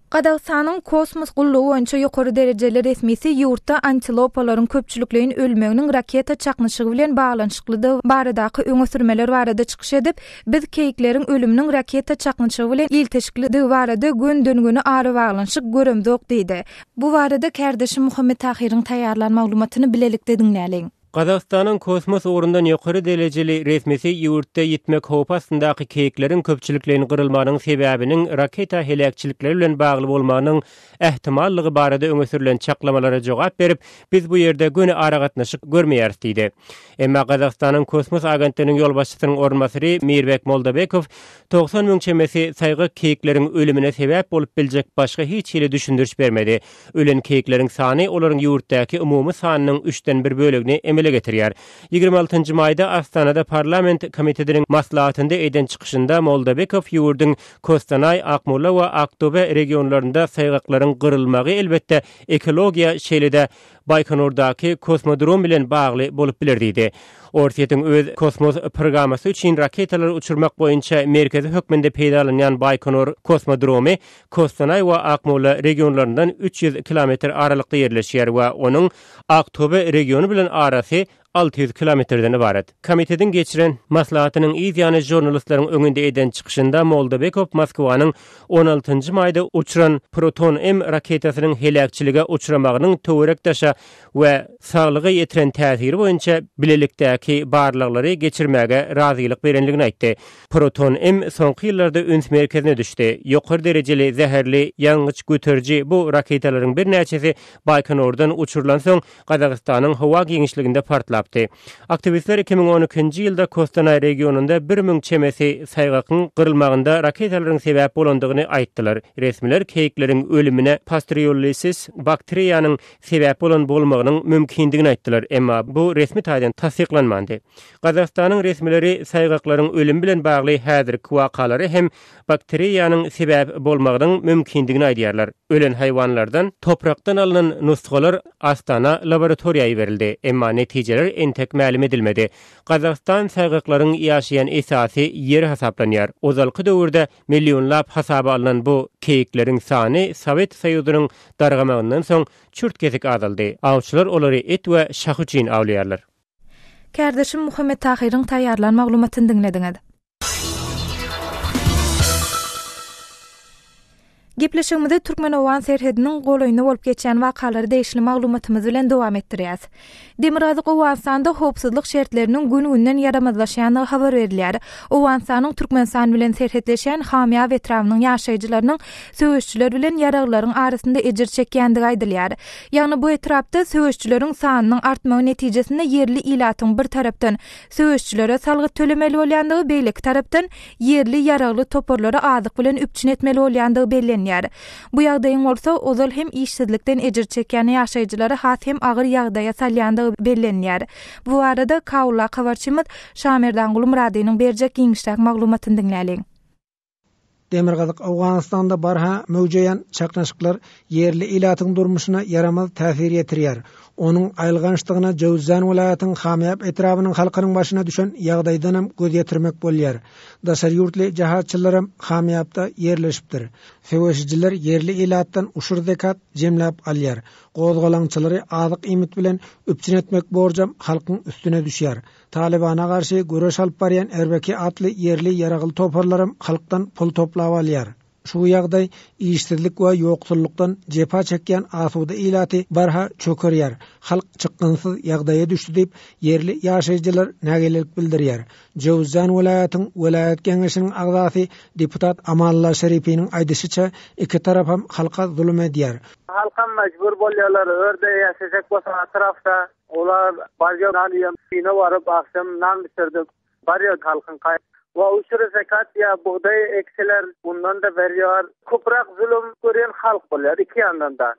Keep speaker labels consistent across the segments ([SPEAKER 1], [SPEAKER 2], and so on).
[SPEAKER 1] Gazagystanyň kosmos gullugy boýunça ýokary derejeli resmisi ýurtda antilopalaryň köpçülikleýin ölmeginiň raketa çaknyşygy bilen baglanyşyklydygy baradaky öňe sürmeler barada çykyş edip, Biz keýikleriň ölüminiň raketa çaknyşygy bilen ilteşiklidigi barada gönden-göni arabaglanyşyk göremzok diýdi. Bu barada kärdeşim Muhammet Tahyryň taýýarlan maglumatyny bilelikde diňläliň.
[SPEAKER 2] Gazagystanyň kosmos ugrundan ýokary derejeli resmisi ýurtda ýitmek howpy astyndaky keýikleriň köpçülikleýin gyrylmagynyň sebäbiniň raketa heläkçilikleri bilen bagly bolmagynyň ähtimallygy barada öňe sürlen çaklamalara jogap berip, biz bu ýerde göni aragatnaşyk görmeýäris diýdi. Emma Gazagystanyň kosmos agentliginiň ýolbaşçysynyň orunbasary Mirbek Moldabekow 90 müň çemesi saýgak keýikleriň ölümine sebäp bolup biljek başga hiç hili düşündiriş bermedi. Ölen keýikleriň sany olaryň ýurtdaky umumy sanynyň üçden bir bölegini emele getirýär. Ýigrimi altynjy maýda Astanada parlament komitetiniň maslahatynda eden çykyşynda Moldabekow ýurduň Kostanaý, Akmola we Aktobe regionlarynda saýgaklaryň gyrylmagy elbetde ekologiýa şeýle-de Baýkonurdaky kosmodrom bilen bagly bolup biler diýdi. Orsýetiň öz kosmos programmasy üçin raketalary uçurmak boýunça merkezi hökmünde peýdalanýan Baýkonur kosmodromy Kostanaý we Akmola regionlaryndan 300 kilometr aralykda ýerleşýär we onuň Aktobe regiony bilen arasy 600 kilometrden ybarat. Komitetiň geçiren maslahatynyň yz ýany žurnalistleriň öňünde eden çykyşynda Moldabekow Moskwanyň on altynjy maýda uçuran Proton-M raketasynyň heläkçilige uçramagynyň töwerek-daşa we saglyga ýetiren täsiri boýunça bilelikdäki barlaglary geçirmäge razylyk berendigini aýtdy. Proton-M soňky ýyllarda üns merkezine düşdi. Ýokary derejeli zäherli ýangyç göteriji bu raketalaryň birnäçesi Baýkonurdan uçurylansoň, Gazagystanyň howa giňişliginde partlapdy. Aktiwistler 2012-nji ýylda Kostanaý regionynda 1000 çemesi saýgakyň gyrylmagynda raketalaryň sebäp bolandygyny aýtdylar. Resmiler keýikleriň ölümine pastriollizis bakteriýanyň sebäp bolan bolmagynyň mümkindigini aýtdylar, emma bu resmi taýdan tassyklanmandy. Gazagystanyň resmileri saýgaklaryň ölümi bilen bagly häzirki wakalary hem bakteriýanyň sebäp bolmagynyň mümkindigini aýdýarlar. Ölen haýwanlardan toprakdan alnan nusgalar Astana laboratoriýa iberildi, emma netijeler entek mälim edilmedi. Gazagystan saýgaklaryň ýaşaýan esasy ýeri hasaplanýar. Ozalky döwürde millionlap hasaba alnan bu keýikleriň sany Sowet Soýuzynyň dargamagyndan soň çürt-kesik azaldy. Awçylar olary et we şah üçin awlaýarlar.
[SPEAKER 1] Kärdeşim Muhammet Tahyryň taýýarlan maglumatyny diňlediňiz. Gepleşigimizi türkmen-owgan serhediniň golaýynda bolup geçýän wakalara degişli maglumatymyz bilen dowam etdirýäs. Demirgazyk Owganystanda howpsuzlyk şertleriniň gün-günden ýaramazlaşýandygy habar berilýär. Owganystanyň Türkmenistan bilen serhetleşýän Hamýab etrabynyň ýaşaýjylarynyň söweşçiler bilen ýaraglylaryň arasynda ejir çekýändigi aýdylýar. Ýagny bu etrapda söweşçileriň sanynyň artmagy netijesinde ýerli ilatyň bir tarapdan söweşçilere salgyt tölemeli bolýandygy, beýleki tarapdan ýerli ýaragly toparlary azyk bilen üpjün etmeli bolýandygy bellenýär. Bu ýagdaýyň bolsa ozal hem işsizlikden ejir çekýän ýaşaýjylary has hem agyr ýagdaýa salýandygy bellenýär. Bu barada Kabuldaky habarçymyz Şamerdanguly Myradynyň berjek giňişräk maglumatyny diňläliň.
[SPEAKER 3] Demirgazyk Owganystanda barha möwjeýän çaknyşyklar ýerli ilatyň durmuşyna ýaramaz täsir ýetirýär. Onuň aýylgançdygyna Jöwüzjan welaýatyň Hamýap etrabynyň halkynyň başyna düşen ýagdaýdanam göz ýetirmek bolýar. Daşary ýurtly jahatçylaram Hamýapda ýerleşipdir. Söweşijiler ýerli ilatdan uşur-zekat jemläp alýar. Gozgalaňçylary azyk-iýmit bilen üpjün etmek borjam halkyň üstüne düşýär. Talybana garşy göreş alyp barýan RBK atly ýerli ýaragly toparlaram halkdan pul toplap alýar. Şu ýagdaý işsizlik we ýoksullykdan jepa çekýän asuda ilaty barha çökerýär, halk çykgynsyz ýagdaýa düşdi diýip, ýerli ýaşaýjylar nägilelik bildirýär. Jöwüzjan welaýatyň welaýat geňeşiniň agzasy deputat Amanullah Şeripiniň aýdyşyça, iki tarapam halka zulum edýär.
[SPEAKER 4] Halkam mejbur bolýarlar, örde ýaşajak bolsa atrafda Olar barýar nan iýen öýüne baryp agşam nan bişirdik. Barýar halkyň kaý. Wa uşur zekat ýa bugdaý ekseler undan-da berýär. Köpräk zulum görýän halk bolýar iki ýandan-da.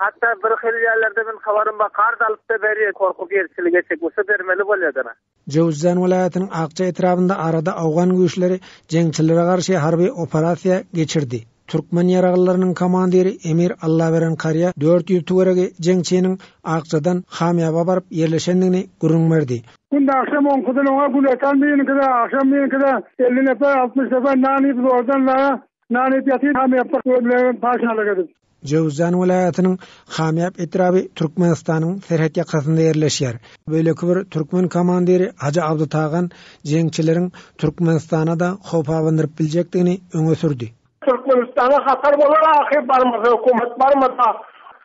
[SPEAKER 4] Hatda bir hil ýerlerde men habarym bar karz alyp-da berýär korkup ýerçilik etjek bolsa bermeli bolýar-da.
[SPEAKER 3] Jöwüzjan welaýatynyň Akja etrabynda arada owgan güýçleri jeňçilere garşy harby operasiýa geçirdi. Türkmen ýaraglylarynyň komandiri Emir Allaberen Karýa 400 töweregi jeňçiniň Akjadan Hamýaba baryp ýerleşendigini gürrüň berdi.
[SPEAKER 5] Günde agşam oňkudan oňa, günortan birinkide, agşam birinkide 50 nefer, 60 nefer nan iýip zordan laýa. Nan iýip ýatyn Hamyýapda özlerem paşalyk edip.
[SPEAKER 3] Jöwüzjan welaýatynyň Hamyýap etraby Türkmenistanyň serhet ýakasynda ýerleşýär. Beýleki bir türkmen komandiri Hajy Abdy Tagan jeňçileriň Türkmenistana-da howp abandyryp biljekdigini öňe sürdi.
[SPEAKER 5] Türkmenistana hatar bolar ahyr barmasa hökümet barmasa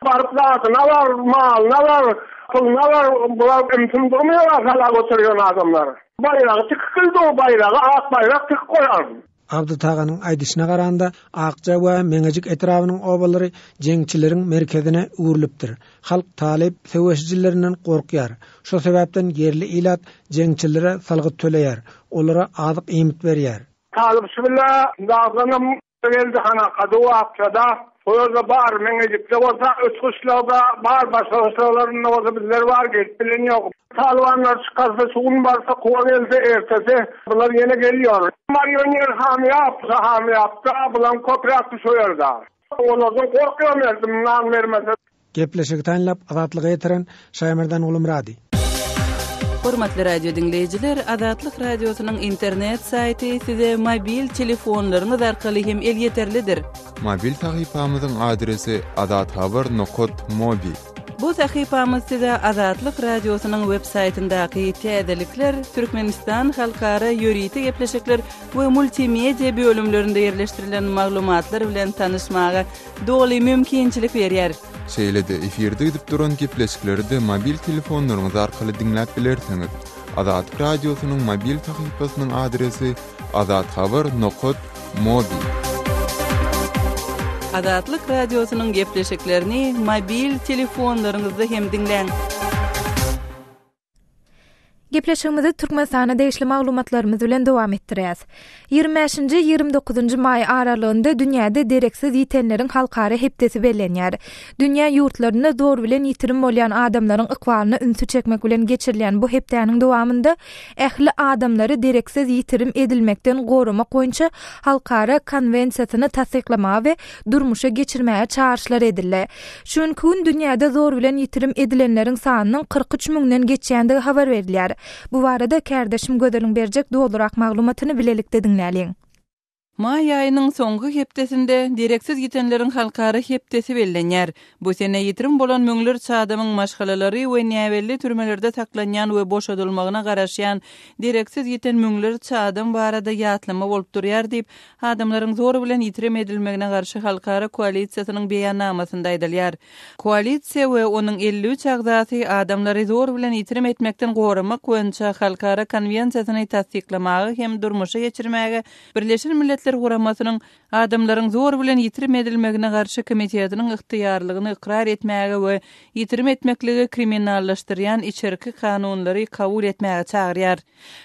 [SPEAKER 5] baryp zadyny alar malyny alar puluny alar bular ümsüm durmaýar sala göterýän adamlar. Baýragy tikip bildi o baýragy ak baýrak tikip goýan.
[SPEAKER 3] Abdy Taganyň aýdyşyna garanda, Akja we Meňejik etrabynyň obalary jeňçileriň merkezine öwrülipdir. Halk talyp söweşijilerinden gorkýar. Şo sebäpden ýerli ilat jeňçilere salgyt töleýär, olara azyk-iýmit berýär.
[SPEAKER 5] Talyp şu bile dagdanam geldi Hanakada we Akjada. O ýerde bar, Meňejikde bolsa, üç gyşlagda bar, başga gyşlaglarynda bolsa bizler bar, gelip bilen ýok. Talybanlar çykarsa şu gün barsa kuwa gelse ertesi bular ýene gelýär. Barýan ýer Hamyýap, Hamyýapda bulaň köpräki şo ýerde. Olardan gorkýan erdim nan bermese.
[SPEAKER 3] Gepleşigi taýynlap Azatlyga ýetiren Şaýmerdan Gulumyrady.
[SPEAKER 6] Hormatly radio diňleýjiler, Azatlyk Radiosynyň internet saýty size mobil telefonlaryňyz arkaly hem elýeterlidir.
[SPEAKER 7] Mobil sahypamyzyň adresi azathabar nokat mobi.
[SPEAKER 6] Bu sahypamyz size Azatlyk Radiosynyň web saýtyndaky täzelikler, Türkmenistan halkara ýörite gepleşikler we multimedia bölümlerinde ýerleşdirilen maglumatlar bilen tanyşmaga doly mümkinçilik berýär.
[SPEAKER 7] Şeýle-de efirde gidip duran gepleşikleri-de mobil telefonlaryňyz arkaly diňläp bilersiňiz. Azatlyk Radiosynyň mobil sahypasynyň adresi azathabar nokat mobi.
[SPEAKER 6] Azatlyk Radiosynyň gepleşiklerini mobil telefonlaryňyzda hem diňläň.
[SPEAKER 1] Gepleşigimizi Türkmenistana degişli maglumatlarymyz bilen dowam etdirýäs. 25-nji, 29-njy maý aralygynda dünýäde dereksiz ýitenleriň halkara hepdesi bellenýär. Dünýä ýurtlarynda zor bilen ýitirim bolýan adamlaryň ykbalyna ünsi çekmek bilen geçirilýän bu hepdäniň dowamynda ähli adamlary dereksiz ýitirim edilmekden goramak boýunça halkara konwensiýasyny tassyklamaga we durmuşa geçirmäge çagyryşlar edildi. Şu günki gün dünýäde zor bilen ýitirim edilenleriň sanynyň 43 müňden geçýändigi habar berilýär. Bu barada kärdeşim Gözeliň berjek dolurak maglumatyny bilelikde diňläliň.
[SPEAKER 6] Maý aýynyň soňky hepdesinde Dereksiz ýitenleriň halkara hepdesi bellenýär. Bu sene ýitirim bolan müňlerçe adamyň maşgalalary we näbelli türmelerde saklanýan we boşadylmagyna garaşýan dereksiz ýiten müňlerçe adam barada ýatlama bolup durýar diýip, Adamlaryň zor bilen ýitirim edilmegine garşy halkara koalisiýasynyň beýannamasynda aýdylýar. Koalisiýa we onuň 53 agzasy adamlary zor bilen ýitirim etmekden goramak boýunça halkara konwensiýasyny tassyklamaga hem durmuşa geçirmäge Birleşen Milletler Guramasynyň Adamlaryň zor bilen ýitirim edilmegine garşy komitetiniň ygtyýarlygyny ykrar etmäge we ýitirim etmekligi kriminallaşdyrýan içerki kanunlary kabul etmäge çagyrýar.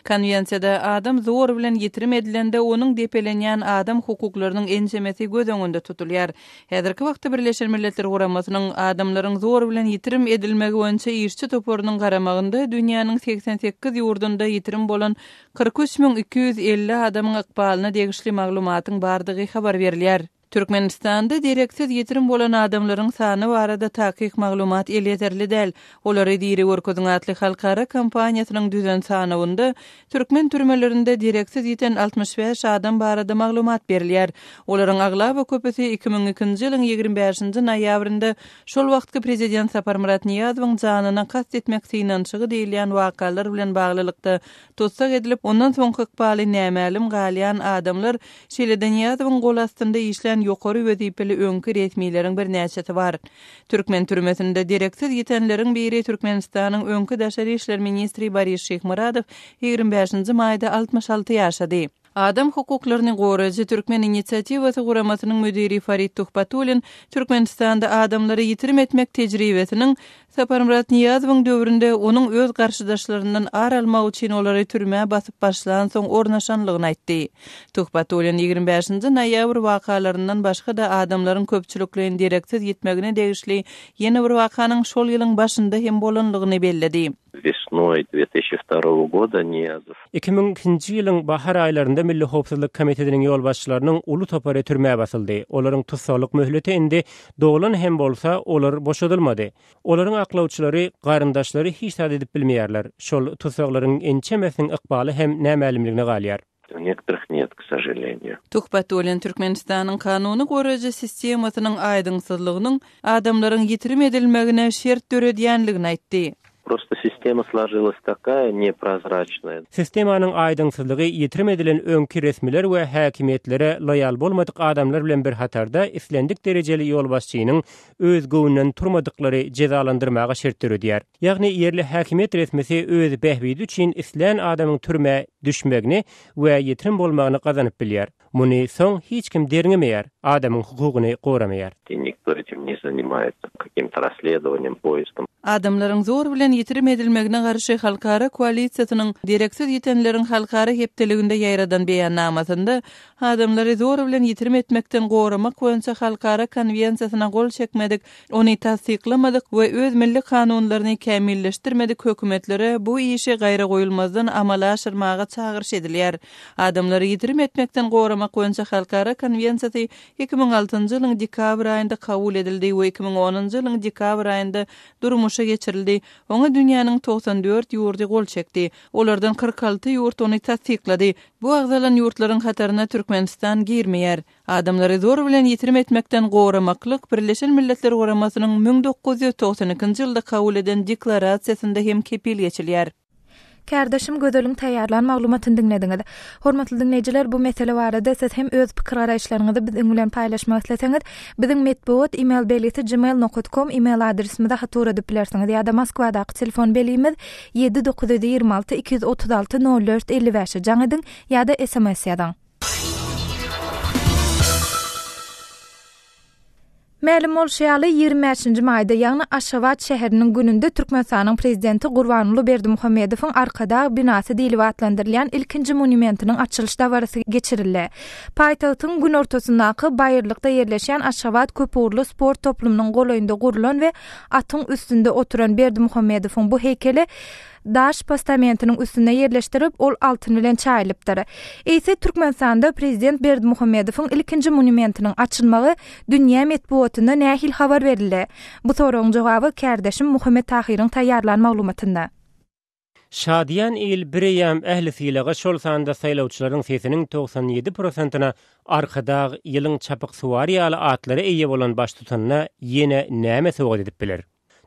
[SPEAKER 6] Konwensiýada adam zor bilen ýitirim edilende onuň depelenýän adam hukuklarynyň ençemesi göz öňünde tutulýar. Häzirki wagtda Birleşen Milletler Guramasynyň Adamlaryň zor bilen ýitirim edilmegi boýunça işçi toparynyň garamagynda dünýäniň 88 ýurdunda ýitirim bolan 43 250 adamyň ykbalyna degişli maglumatyň bardygy habar berilýär. Türkmenistanda dereksiz ýitirim bolan adamlaryň sany barada takyk maglumat elýeterli däl. Olary diri görkeziň atly halkara kampaniýasynyň düzen sanawynda türkmen türmelerinde dereksiz ýiten 65 adam barada maglumat berilýär. Olaryň aglaba köpüsi 2002-nji ýylyň 25-nji noýabrynda şol wagtky prezident Saparmyrat Nyýazowyň janyna kast etmek synanyşygy diýilýän wakalar bilen baglylykda tussag edilip, ondan soňky ykbaly nämälim galýan adamlar Şeýle-de Nyýazowyň gol astynda işlän ýokary wezipeli öňki resmileriň birnäçesi bar. Türkmen türmesinde dereksiz ýitenleriň biri Türkmenistanyň öňki daşary işler ministri Boris Şyhmyradow 25-nji maýda 66 ýaşady. Adam hukuklaryny goraýjy Türkmen inisiatiwasy guramasynyň müdiri Farid Tuhbatullin Türkmenistanda adamlary ýitirim etmek tejribesiniň Saparmyrat Nyýazowyň döwründe onuň öz garşydaşlaryndan ar almak üçin olary türmä basyp başlansoň ornaşanlygyny aýtdy. Tuhbatullin 25-nji noýabr wakalaryndan başga-da adamlaryň köpçülikleýin dereksiz ýitmegine degişli ýene bir wakanyň şol ýylyň başynda hem bolanlygyny belledi.
[SPEAKER 8] Wesnoý 2002 goda Niýazow.
[SPEAKER 2] 2002-nji ýylyň bahar aýlarynda Milli howpsuzlyk komitetiniň ýolbaşçylarynyň uly topary türmä basyldy. Olaryň tussaglyk möhleti indi dolan hem bolsa, olar boşadylmady. Olaryň aklawçylary, garyndaşlary hiç zat edip bilmeýärler. Şol tussaglaryň ençemesiniň ykbaly hem nämälimligine galýar.
[SPEAKER 8] У некоторых нет, к сожалению.
[SPEAKER 6] Tuhbatullin Türkmenistanyň kanuny goraýjy sistemasynyň aýdyňsyzlygynyň adamlaryň ýitirim edilmegine şert döredýänligini aýtdy.
[SPEAKER 8] Prosto sistema složilась такая neprozraçnaya.
[SPEAKER 2] Sistemanyň aýdyňsyzlygy ýitirim edilen öňki resmiler we häkimiýetlere loýal bolmadyk adamlar bilen bir hatarda islendik derejeli ýolbaşçynyň öz göwnünden turmadyklary jezalandyrmaga şert döredýär. Ýagny ýerli häkimiýet resmisi öz bähbidi üçin islän adamyň türmä düşmegini we ýitirim bolmagyny gazanyp bilýär. Muny soň hiç kim derňemeýär, adamyň hukugyny goramaýar.
[SPEAKER 8] I nikto etim ne zanimaetsya, kakim-to rassledowaniýem, poiskom.
[SPEAKER 6] Adamlaryň zor bilen ýitirim edilmegine garşy halkara koalisiýasynyň Dereksiz ýitenleriň halkara hepdeliginde ýaýradan beýannamasynda adamlary zor bilen ýitirim etmekden goramak boýunça halkara konwensiýasyna gol çekmedik Ony tassyklamadyk we öz milli kanunlaryny kämilleşdirmedik hökümetlere bu işi gaýragoýulmazdan amala aşyrmaga çagyryş edilýär. Adamlary ýitirim etmekden goramak boýunça halkara konwensiýasy 2006-njy ýylyň dekabr aýynda kabul edildi we 2010-njy ýylyň dekabr aýynda durmuşa geçirildi. Oňa dünýäniň 94 ýurdy gol çekdi. Olardan 46 ýurt ony tassyklady. Bu agzalan ýurtlaryň hataryna Türkmenistan girmeýär. Adamlary zor bilen ýitirim etmekden goramaklyk Birleşen Milletler Guramasynyň 1992-nji ýylda kabul eden Deklarasiýasynda hem kepil geçilýär.
[SPEAKER 1] Kärdeşim Gözeliň taýýarlan maglumatyny diňlediňiz. Hormatly diňleýjiler, bu mesele barada siz hem öz pikir-garaýyşlaryňyzy biziň bilen paýlaşmak isleseňiz, biziň metbugat email belgisi gmail nokat kom email adresimize hat ugradyp bilersiňiz ýa-da Moskwadaky telefon belgimiz 7 926 236 04 55-e jaň ediň ýa-da sms ýazyň. Mälim bolşy ýaly, 25-nji maýda, ýagny Aşgabat şäheriniň gününde Türkmenistanyň Prezidenti Gurbanguly Berdimuhamedowyň Arkadag binasy diýlip atlandyrylýan ilkinji monumentiniň açylyş dabarasy geçirildi. Paýtagtyň günortasyndaky baýyrlykda ýerleşýän Aşgabat köpugurly sport toplumynyň golaýynda gurlan we atyň üstünde oturan Berdimuhamedowyň bu heýkeli daş postamentiniň üstünde ýerleşdirip, ol altyn bilen çaýylypdyr. Eýse, Türkmenistanda prezident Berdimuhamedowyň ilkinji monumentiniň açylmagy dünýä metbugatynda nähili habar berildi? Bu soragyň jogaby kärdeşim Muhammet Tahyryň taýýarlan maglumatynda.
[SPEAKER 2] Şadyýan il bireýýäm ähli sylaga, şol sanda saýlawçylaryň sesiniň 97 prosentine Arkadag, ýylyň çapyksuwary ýaly atlara eýe bolan baştutanyna ýene näme sowgat edip biler?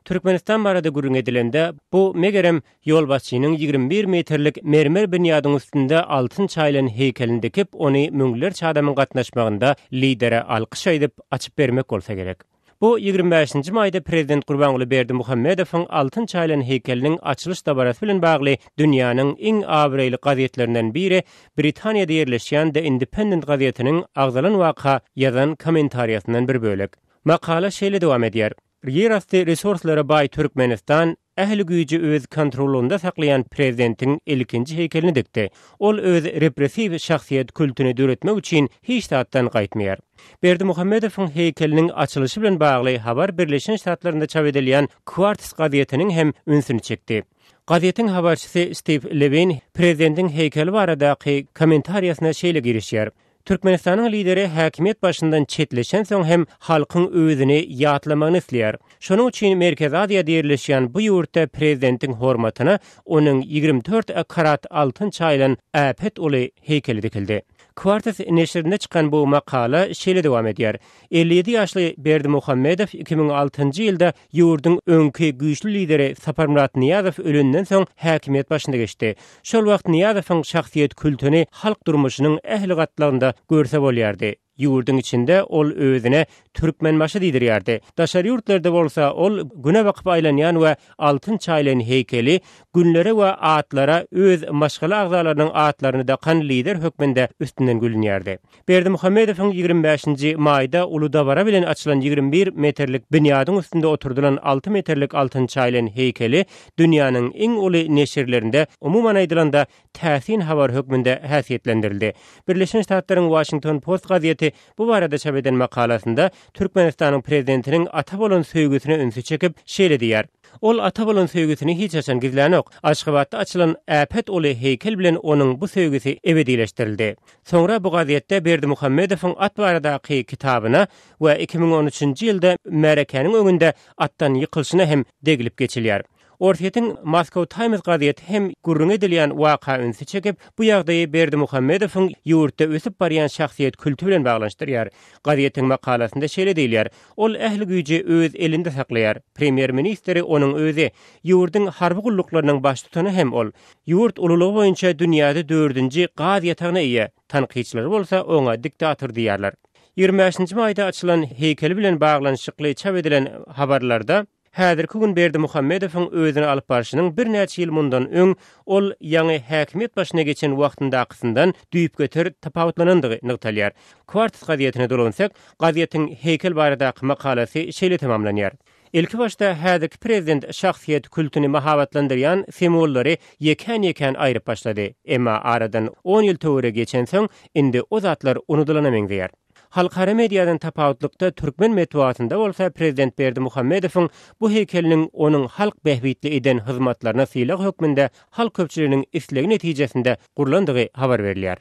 [SPEAKER 2] Türkmenistan barada gürrüň edilende, bu, megerem, ýolbaşçynyň 21 metrlik mermer binýadyň üstünde altyn çaýylan heýkelini dikip, ony müňlerçe adamyň gatnaşmagynda Lidere alkyş aýdyp, açyp bermek bolsa gerek. Bu 25-nji maýda prezident Gurbanguly Berdimuhamedowyň altyn çaýylan heýkeliniň açylyş dabarasy bilen bagly dünýäniň iň abraýly gazetlerinden biri Britaniýada ýerleşýän The Independent gazetiniň agzalan waka ýazan kommentariýasyndan bir bölek. Makala şeýle dowam edýär. Ýerasty resurslara baý Türkmenistan ähli güýji öz kontrollygynda saklaýan prezidentiň ilkinji heýkelini dikdi. Ol öz repressiw şahsyýet kultuny döretmek üçin hiç zatdan gaýtmaýar. Berdimuhamedowyň heýkeliniň açylyşy bilen bagly habar Birleşen Ştatlarynda çap edilýän Quartz gazetiniň hem ünsüni çekdi. Gazetiň habarçysy Stiw Lewin prezidentiň heýkeli baradaky kommentariýasyna şeýle girişýär, Türkmenistanyň lideri häkimiýet başyndan çetleşensoň hem halkyň özüni ýatlamagyny isleýär. Şonuň üçin Merkezi Aziýada ýerleşýän bu ýurtda prezidentiň hormatyna onuň 24 karat altyn çaýylan äpet uly heýkeli dikildi. Kwartz neşirinde çykan bu makala şeýle dowam edýär, 57 ýaşly Berdimuhamedow 2006-njy ýylda Ýurduň öňki güýçli lideri Saparmyrat Nyýazow ölenden soň häkimiýet başyna geçdi. Şol wagt Nyýazowyň şahsyýet kültüni halk durmuşynyň ähli gatlagynda görse bolýardy. Ýurduň içinde ol özüne Türkmenbaşy diýdirýärdi. Daşary ýurtlarda bolsa ol Güne bakyp aýlanýan we altyn çaýylan heýkeli günlere we atlara öz maşgala agzalarynyň atlaryny dakan lider hökmünde üstünden gülünýärdi. Berdimuhamedowyň 25-nji maýda uly dabara bilen açylan 21 metrlik binýadyň üstünde oturdylan 6 metrlik altyn çaýylan heýkeli dünýäniň iň uly neşirlerinde, umuman aýdylanda, täsin habar hökmünde häsiýetlendirildi. Birleşen Ştatlaryň Washington Post gazeti bu barada çap eden makalasynda Türkmenistanyň prezidentiniň ata bolan söýgüsine ünsi çekip, şeýle diýýär, Ol ata bolan söýgüsini hiç haçan gizlänok. Aşgabatda açylan äpet uly heýkel bilen onuň bu söýgüsi ebedileşdirildi. Soňra bu gazetde Berdimuhamedowyň at baradaky kitabyna we 2013-nji ýylda märekäniň öňünde atdan ýykylyşyna hem deglip geçilýär. Orsýetiň Moscow Times gazeti hem gürrüňi edilýän waka ünsi çekip, bu ýagdaýy Berdimuhamedowyň ýurtda ösüp barýan şahsyýet külti bilen baglanyşdyrýar. Gazetiň makalasynda şeýle diýilýär, Ol ähli güýji öz elinde saklaýar. Premýer-ministri onuň özi. Ýurduň harby gulluklarynyň baştutany hem ol. Ýurt ululygy boýunça dünýäde dördünji gaz ýatagyna eýe. Tankytçylar bolsa oňa diktator diýýärler. 25-nji maýda açylan heýkeli bilen baglanyşykly çap edilen habarlarda, Häzirki gün Berdimuhamedowyň özüni alyp barşynyň birnäçe ýyl mundan öň ol ýaňy häkimiýet başyna geçen wagtyndakysyndan düýpgöter tapawutlanandygy nygtalýar. Kwartz gazetine dolansak, gazetiň heýkel baradaky makalasy şeýle tamamlanýar, Ilkibaşda häzirki prezident şahsyýet kültüni mahabatlandyrýan simwollary ýekän-ýekän aýryp başlady. Emma aradan on ýyl töweregi geçensoň, indi o zatlar unudylana meňzeýär. Halkara mediadan tapawutlykda türkmen metbugatynda bolsa prezident Berdimuhamedowyň bu heýkeliniň onuň halk bähbitli eden hyzmatlaryna sylag hökmünde halk köpçüliginiň islegi netijesinde gurlandygy habar berilýär.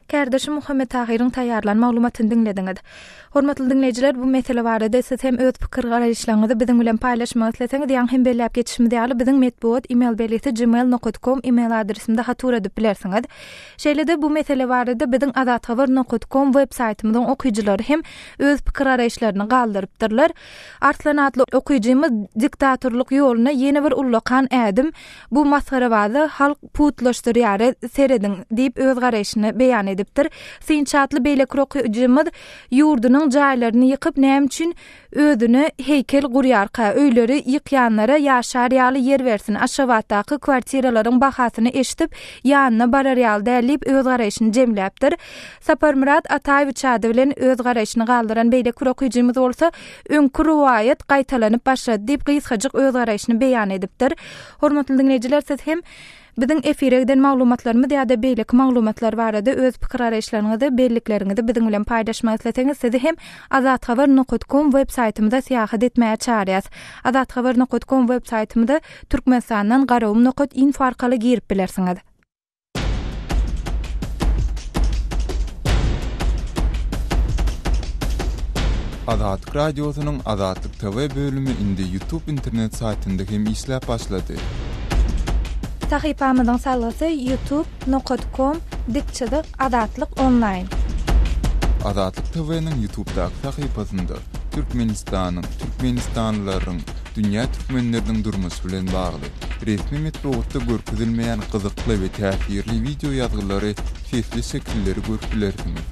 [SPEAKER 1] Kärdeşim Muhammet Tahyryň taýýarlan maglumatyny diňlediňiz. Hormatly diňleýjiler, bu mesele barada siz hem öz pikir-garaýyşlaryňyzy biziň bilen paýlaşmak isleseňiz, ýaňy hem belläp geçişimiz ýaly, biziň metbugat email belgisi gmail nokat kom email adresimize hat ugradyp bilersiňiz. Şeýle-de bu mesele barada biziň azathabar nokat kom web saýtymyzyň okyjylary hem öz pikir-garaýyşlaryny galdyrypdyrlar. Arslan atly okyjymyz diktatorlyk ýoluna ýene bir ullakan ädim, bu masgarabazy halk putlaşdyrýara serediň diýip öz garaýşyny beýan edipdir. Synçy atly beýleki bir okyjymyz ýurdunyň jaýlaryny ýykyp näme üçin Özüne heýkel gurýarka, öýleri ýykýanlara ýaşar ýaly ýer bersin, Aşgabatdaky kwartiralaryň bahasyny eşidip, ýanyna barar ýaly däl diýip, öz garaýşyny jemläpdir. Saparmyrat Ataýewiç ady bilen öz garaýşyny galdyran beýleki bir okyjymyz bolsa, Öňki rowaýat gaýtalanyp başlady diýip, gysgajyk öz garaýşyny beýan edipdir. Hormatly diňleýjiler, siz hem Biziň efire giden maglumatlarymyz ýa-da beýleki maglumatlar barada öz pikir-garaýyşlaryňyzy, bellikleriňizi biziň bilen paýlaşmak isleseňiz, sizi hem azathabar nokat kom web saýtymyza syýahat etmäge çagyrýas. Azathabar nokat kom web saýtymyza Türkmenistandan garagum nokat info arkaly girip bilersiňiz.
[SPEAKER 7] Azatlyk Radiosynyň Azatlyk TV bölümi indi YouTube internet saýtynda hem işläp başlady.
[SPEAKER 1] Sahypamyzyň salgysy youtube nokat kom dik çyzyk azatlyk onlaýn.
[SPEAKER 7] Azatlyk TV-niň YouTubedaky sahypasynda Türkmenistanyň, türkmenistanlylaryň, dünýä türkmenleriniň durmuşy bilen bagly, resmi metbugatda görkezilmeýän gyzykly we täsirli wideo ýazgylary, sesli şekilleri görüp bilersiňiz.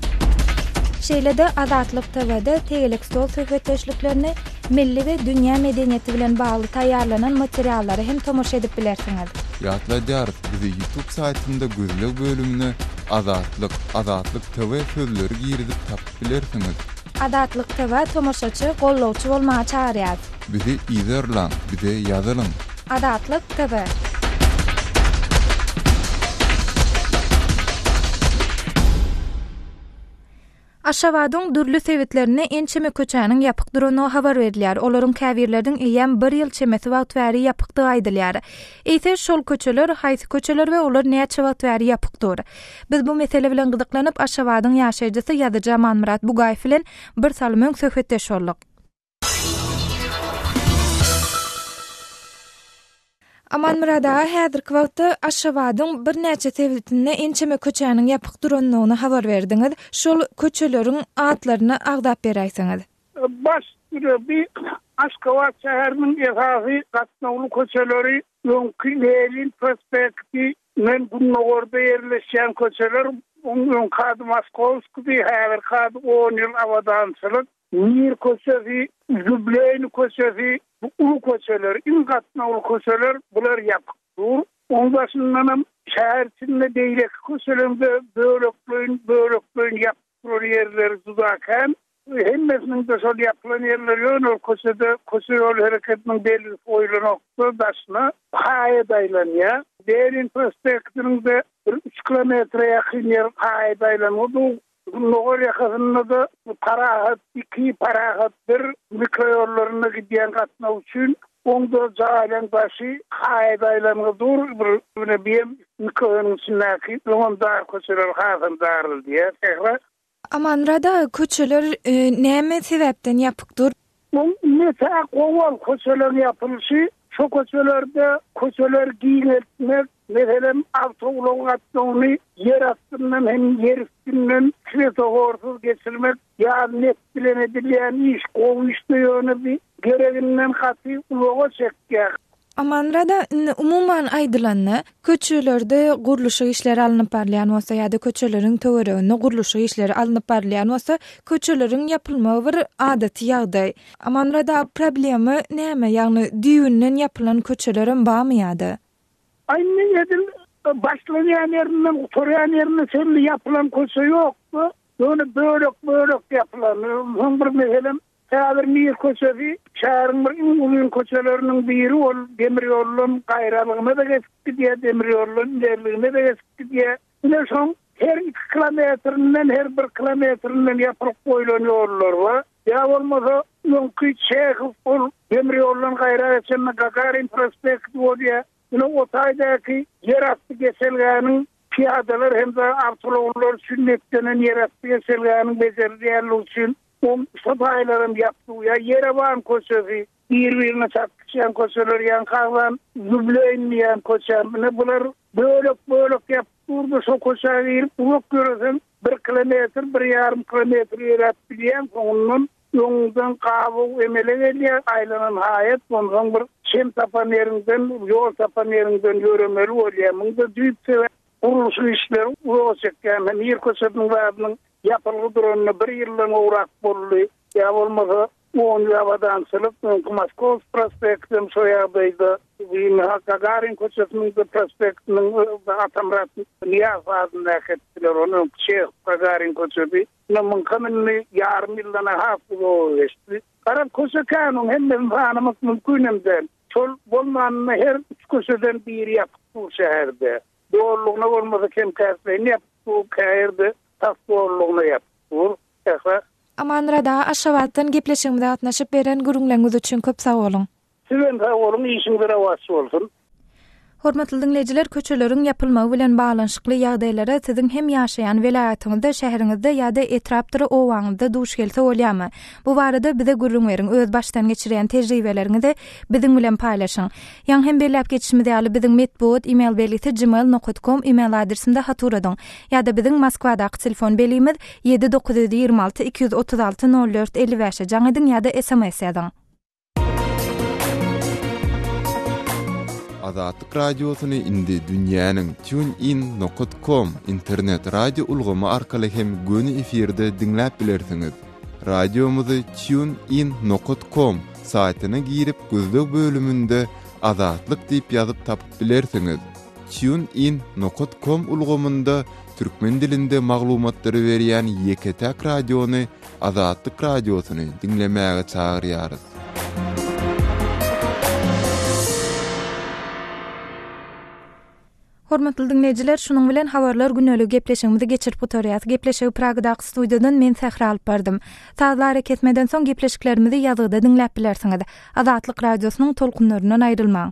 [SPEAKER 1] Şeýle-de Azatlyk TW-de tegelek stol söhbetdeşliklerini, milli we dünýä medeniýeti bilen bagly taýýarlanan materiallara hem tomaşa edip bilersiňiz.
[SPEAKER 7] Ýatladýarys, bizi YouTube saýtynda gözleg bölümine Azatlyk, Azatlyk TV sözleri girizip tapyp bilersiňiz.
[SPEAKER 1] Azatlyk TV tomaşaçy, gollawçy bolmaga çagyrýar.
[SPEAKER 7] Bizi yzarlaň, bize ýazylyň.
[SPEAKER 1] Azatlyk TV. Aşgabadyň dürli sebitlerinde ençeme köçäniň ýapyk durandygy habar berilýär. Olaryň käbirleriniň eýýäm bir ýyl çemesi wagt bäri ýapykdygy aýdylýar. Eýse, şol köçeler haýsy köçeler we olar näçe wagt bäri ýapyk dur? Biz bu mesele bilen gyzyklanyp, Aşgabadyň ýaşaýjysy ýazyjy Amanmyrat Bugaýew bilen bir salym öň söhbetdeş bolduk. Amanmyrat aga, häzirki wagtda Aşgabadyň birnäçe sebitinde ençeme köçäniň ýapyk durandygyny habar berdiňiz. Şol köçeleriň atlaryny agzap beräýseňiz.
[SPEAKER 5] Baş bi Aşgabat şäheriniň esasy gatnawly köçeleri öňki Lenin prospekti men gündogarda ýerleşýän köçeler, oň öňki ady Moskowskidi, häzirki ady On ýyl abadançylyk. Mir köçesi, Ýubleýni köçesi, bu uly köçeler, iň gatnawly köçeler, bular ýapyk dur. Oň daşyndanam şäher içinde beýleki köçeleriň-de bölekleýin, bölekleýin ýapyk duran ýerleri juda kän. Hemmesiniň-de şol ýapylan ýerleri ýöne ol köçede köçe ýol hereketiniň belgisi goýlanokda daşyna haýat aýlanýar. Lenin prospektiniň-de bir üç kilometre ýakyn ýeri haýat aýlangy dur. Gündogar ýakasynda-da Parahat iki, Parahat bir mikroýollarynda gidýän gatnaw üçin oňda jaýlaň daşy haýat aýlangy dur, bir ine biem mikroýonyň içindäki öňem dar köçeler hasam daraldýar sähra.
[SPEAKER 1] Amanmyrat aga köçeler näme sebäpden ýapyk dur?
[SPEAKER 5] Oň metä gowal köçeleriň ýapylyşy. Şo köçelerde köçeleri giňeltmek, meselem, awtoulag gatnawyny ýer astyndan hem ýer üstünden swetoforsyz geçirmek ýaly net bilen edilýän iş gowy işde ýöne bi gereginden gaty uzaga çekýär.
[SPEAKER 1] Amanmyrada, indi umuman aýdylanda, köçelerde gurluşyk işleri alnyp barylýan bolsa ýa-da köçeleriň töwereginde gurluşyk işleri alnyp barylýan bolsa, köçeleriň ýapylmagy bir adaty ýagdaý. Amanmyrat aga, problema näme? Ýagny düýbünden ýapylan köçelerem barmy ýa-da?
[SPEAKER 5] Aý indi edil başlanýan ýerinden gutarýan ýerine çenli ýapylan köçe ýok-da, ýöne bölek-bölek ýapylan. Soň bir meselem, Häzir Mir köçesi şäheriň bir iň uzyn köçeleriniň biri, ol demir ýoldan gaýralygyna-da geçip gidýär, demir ýoldan ilerligine-de geçip gidýär. Ine şoň her iki kilometrinden, her bir kilometrinden ýapylyp goýlan ýollar bar. Ýa bolmasa öňki Çehow ol demir ýoldan gaýra geçende Gagarin prospekti bolýar. Ine o taýdaky ýerasty geçelgäniň pyýadalar hem-de awtoulaglar üçin niýetlenen ýerasty geçelgäniň bejerilýänligi üçin oň şo taýlaram ýapyk. Ýa Ýerewan köçesi, bir-birine çaknyşýan köçeler, ýaňky agzan Zubleýn diýýän köçäm. Ine bular bölek-bölek ýapyk durdy. Şo köçä girip uzak ýöreseň bir kilometr, bir ýarym kilometr ýöräp bilýäň, soňundan Öňüňden gabaw emele gelýär, aýlanan haýat, onsoň bir çem tapan ýeriňden, ýol tapan ýeriňden ýöremeli bolýar. Muňda düýp sebäp gurluşyk işleri uzaga çekýär. Ine, Mir köçesiniň zadynyň ýapylgy duranyna bir ýyldan gowrak boldy. Ýa bolmasa, Only abadançylyk, öňki Moskowsk prospektem şo ýagdaýda. Ynha, Gagarin köçesiniň-de prospektiniň Atamyrat Nyýazow adyndaky etdiler ony, öňki Çehow, Gagarin köçesi. Ine, muňkam indi ýarym ýyldan-a has uzaga geçdi. Garaz, köçe kän, oň hemmesini sanamak mümkinem däl. Şol bolmanynda her üç köçeden biri ýapyk dur şäherde. Dolulygyna bolmasa kem-käsleýin ýapyk dur, käýerde tas dolulygyna ýapyk dur. Sähra.
[SPEAKER 1] Amanmyrat aga, Aşgabatdan gepleşigimize gatnaşyp beren gürrüňleriňiz üçin köp sag boluň!
[SPEAKER 5] Sizem sag boluň, işiňiz rowaç bolsun!
[SPEAKER 1] Hormatly diňleýjiler, köçeleriň ýapylmagy bilen baglanyşykly ýagdaýlara siziň hem ýaşaýan welaýatyňyzda, şäheriňizde ýa-da etrapdyr obaňyzda duş gelse bolýarmy? Bu barada bize gürrüň beriň, öz başdan geçirýän tejribeleriňizi biziň bilen paýlaşyň. Ýaňy hem belläp geçişimiz ýaly, biziň metbugat email belgisi gmail nokat kom email adresimize hat ugradyň. Ýa-da biziň Moskwadaky telefon belgimiz ýedi 926 236 04 55-e jaň ediň ýa-da sms ýazyň.
[SPEAKER 7] Azatlyk Radiosyny indi dünýäniň TuneIn nokat kom internet radio ulgamy arkaly hem göni efirde diňläp bilersiňiz. Radiomyzy TuneIn nokat kom saýtyna girip gözleg bölüminde Azatlyk diýip ýazyp tapyp bilersiňiz. TuneIn nokat kom ulgamynda türkmen dilinde maglumatlary berýän ýeke-täk radiony Azatlyk Radiosyny diňlemäge çagyrýarys.
[SPEAKER 1] Hormatly diňleýjiler, şunuň bilen Habarlar güneligi gepleşigimizi geçirip gutarýas. Gepleşigi Pragadaky studiýadan men Sähra alyp bardym. Sazly arakesmeden soň gepleşiklerimizi ýazgyda diňläp bilersiňiz. Azatlyk Radiosynyň tolkunlaryndan aýrylmaň.